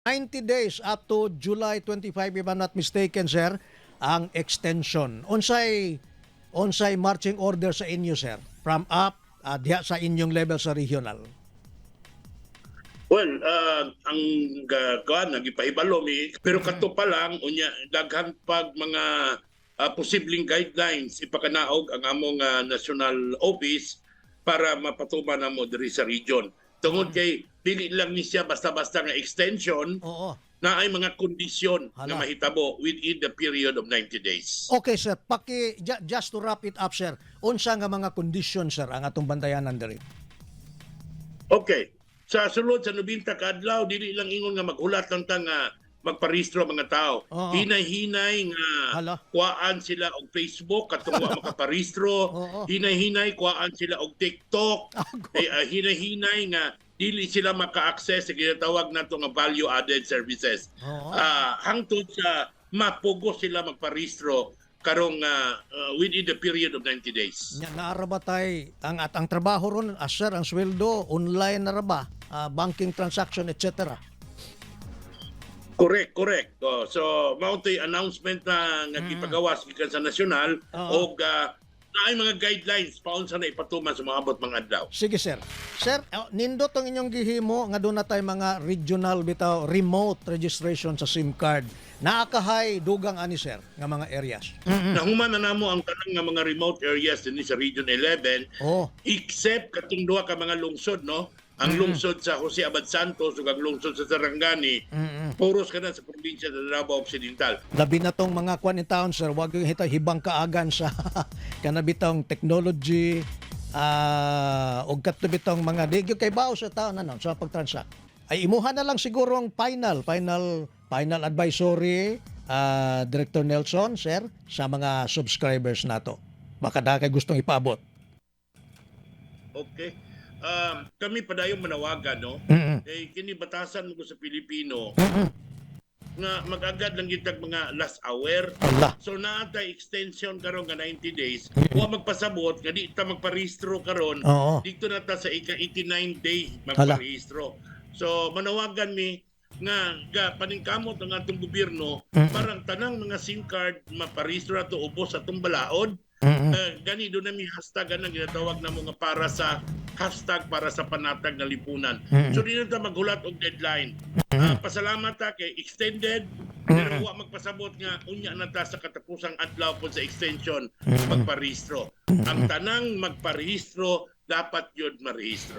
90 days up to July 25, if I'm not mistaken, sir, ang extension. Unsay marching order sa inyo, sir? From up diha sa inyong level sa regional. Well, ang kuan nagipahibalo mi, pero kato pa lang, unya daghan pag mga posibleng guidelines ipakanaog ang among national office para mapatuman namo diri sa region. Tungod kay dili lang ni siya basta-basta nga extension, na ay mga kondisyon Hala. nga mahitabo within the period of 90 days. Okay, sir, just to wrap it up, sir. Unsa nga mga condition, sir, ang atong bantayanan diri? Okay. Sa sulod sa 90 ka adlaw, dili lang ingon nga maghulat lang ta nga magparehistro ang mga tao. Hinay-hinay nga kuhaan sila og Facebook katong wa makaparehistro. Hinay-hinay kuhaan sila og TikTok. Eh, hinay-hinay nga dili sila maka-access sa ginatawag nato nga value added services. Hangtod sa mapugos sila magparehistro karong within the period of 90 days. Nya naara ba tay ang trabaho ron, sir, ang sweldo online na ra ba? Banking transaction, etc. Correct. Oh, so mao to'y announcement na nga gipagawas gikan sa nasyonal og naay mga guidelines paunsa na ipatuman sa mga abot mga adlaw. Sige, sir. Sir, nindot ang inyong gihimo nga doon na tay mga regional bitaw remote registration sa SIM card. Naa kahay dugang ani, sir, nga mga areas? Nahuman na namo ang tanang nga mga remote areas dinhi sa Region 11 except katong duha ka mga lungsod, no? Ang lungsod sa Jose Abad Santos ug ang lungsod sa Sarangani, puros kana sa probinsya sa Davao Occidental. Labi na tong mga kwan in town, sir, wag yung hita hibang kaagan sa kana bitong technology og kadto bitong mga di gyud kay bao sa taon ano sa pagtransact. Ay imuha na lang siguro ang final final final advisory, Director Nelson, sir, sa mga subscribers nato. Baka da kay gustong ipaabot. Okay. Kami padayong manawagan, no? Eh, kini batasan mo sa Pilipino nga mag-agad lang gitag mga last hour. Allah. So naa tay extension karon nga 90 days. Wa magpasabot nga di ta magparehistro karon. Dito na ta sa ika-89 day magparehistro. So manawagan mi nga ga paningkamot ang atong gobyerno parang tanang mga SIM card maparehistro nato ubos sa atong balaod. Gani do na mi hashtag anang ginatawag na mga para sa hashtag para sa panatag na lipunan. So di na ta maghulat og deadline. Pasalamat ta kay extended, pero wa magpasabot nga unya na ta sa katapusang adlaw po sa extension magparehistro. Ang tanang magparehistro dapat yun marehistro.